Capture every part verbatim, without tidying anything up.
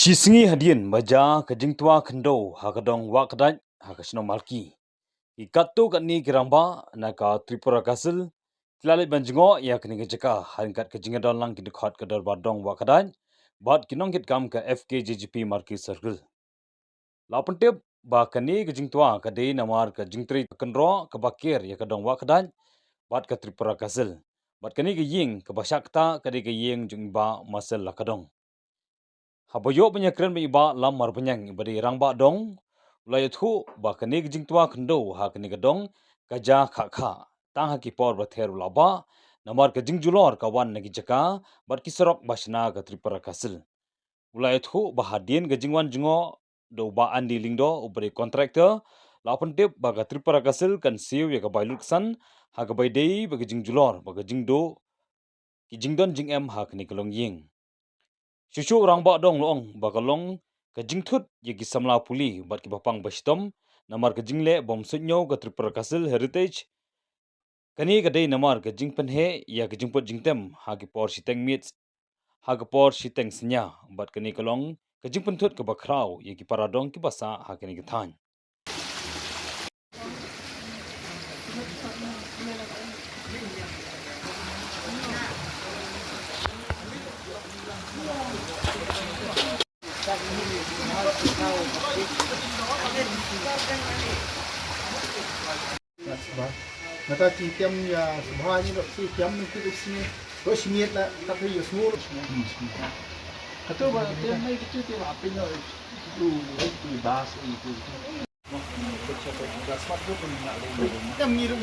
Shi sngi hadien ba jia ka jingtwa khyndew ha ka dong Wahkdait ha ka shnong Malki, ki katto katne ki rangbah na ka Tripura Council ki la leit ban jngoh ïa kane ka jaka ha ryngkat ka jingïadon lang ki dkhot ka dorbar dong Wahkdait bad ki nongkitkam ka F K J G P Marki Circle. La pyntip ba kane ka jingtwa ka dei namar ka jingtrei kynroh kaba ker ïa ka dong Wahkdait bad ka Tripura Council, bad kane ka ïing kaba shah ktah ka dei ka ïing jong i Bah Marcel Lakadong. Haba ïoh ban ïakren bad i Bah Lam Marbaniang, iba dei rangbah dong, u la ïathuh ba kane ka jingtwa khyndew ha kane ka dong ka jia khah khah tang ha ki por ba ther u la bah, namar ka jingjulor ka wan na ki jaka bad ki surok ba shna ka Tripura Council. U la ïathuh ba hadien ka jingwan jngoh da u Bah Andy Lyngdoh uba dei contractor, la pyntip ba ka Tripura Council kan siew ïa ka bai lutksan ha kaba ïadei bad ka jingjulor bad ka jingduh ki jingdon jingem ha kane ka longïing. Shuh shuh u rangbah dong u la ong ba ka long ka jingthut ïa ki samla pule bad kiba pang bashitom namar ka jingleh bym suidñiew ka Tripura Council Heritage. Kane ka dei namar ka jingpynheh ïa ka jingput jingtem ha ki por shiteng miet, ha ka por shiteng synñia, bad kane ka long ka jingpynthut kaba khraw ïa ki para dong kiba sah ha kane ka thaiñ. Ïa sbha. Nangta ki tiam ïa sbha ni dok si tiam ni ki dok sini. Dok sini la tapi ïa semua. Katu ba tiam ni kitu tiam apa ni? Itu itu bas itu. Tiam ni dok.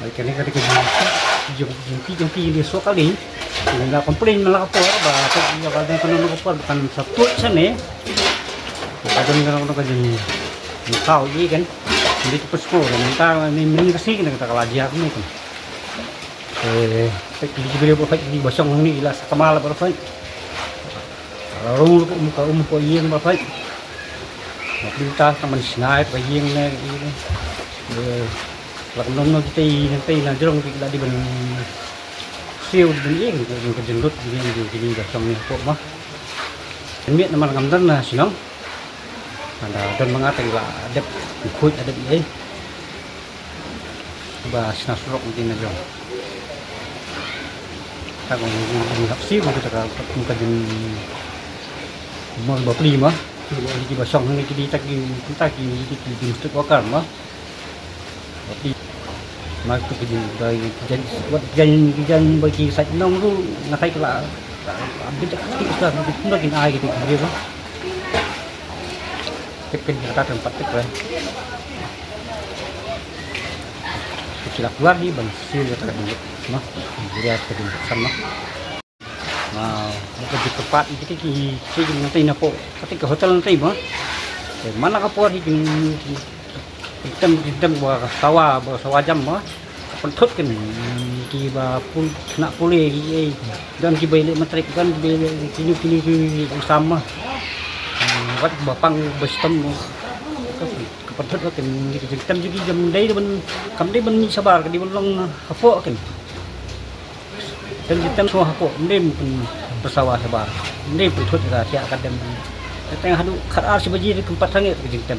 Ai, kane ka dei ka jingpynthut jong ki, jong ki, jong ki, jong ki, jong ki, jong ki, jong ki. Ki la complain man la ka por ba ka jingïakhun ka nong ka por kan sa tuid shane. Ka don ka nong ka jingmut ïa kan. Dei ki pynskhem mynta ne mynnin ka sngi kane ka la jia kane kan. Eh, peit ki briew ba peit ki ba shong hangne la sa kmal ba peit. La rung ruh ka um ka um ka ïing ba peit. Mynta ka man shna ka ïing ne ïing. Eh, la ka nong nong kita ïing kita ïing na jrong kita la dei ban siew dei ban ïing ka jinglut dei ban ïing ka shong ne pok ma. Miet namar ngam don na shnong. Haba don ma nga te la dep khuid la dep ïa. Ba shna surok ngi na jong. Ta kong ngi hap si kong kita ka kong ka jin mol ba pli ma. Ki ba shong ngi ki di ta ki ta ki ki ki jin stuk wakar ma. Tapi ma tu ki jin ba ki jan wat jan ki jan ba ki sait nong ru na kai kala. Abit ki sa ki na kin ai ki ki ba. Tip kin kata tempat tip kan. Kita keluar di ban siew kata kan. Nah, dia kata kan. Nah, kita di tempat kita ki kita nanti napo. Kata ke hotel nanti mah. Mana ka por hi tem tem ba sawa ba sawa jam mah. Pynthut kan ki ba pul kena pule ki ei. Don ki ba leh matrik don ki ba leh kini kini ki usam mah. Wat ba pang ba stem mah. Ka pynthut kan ki tem ki jam dei ban kam dei ban ni sabar ka dei ban long hapoh kan. Tem ki tem so hapoh ndem pun bersawa sabar. Ndem pun thut ka sia ka dem. Teng hadu khat ar si baji ri kempat sangit ki jingtem.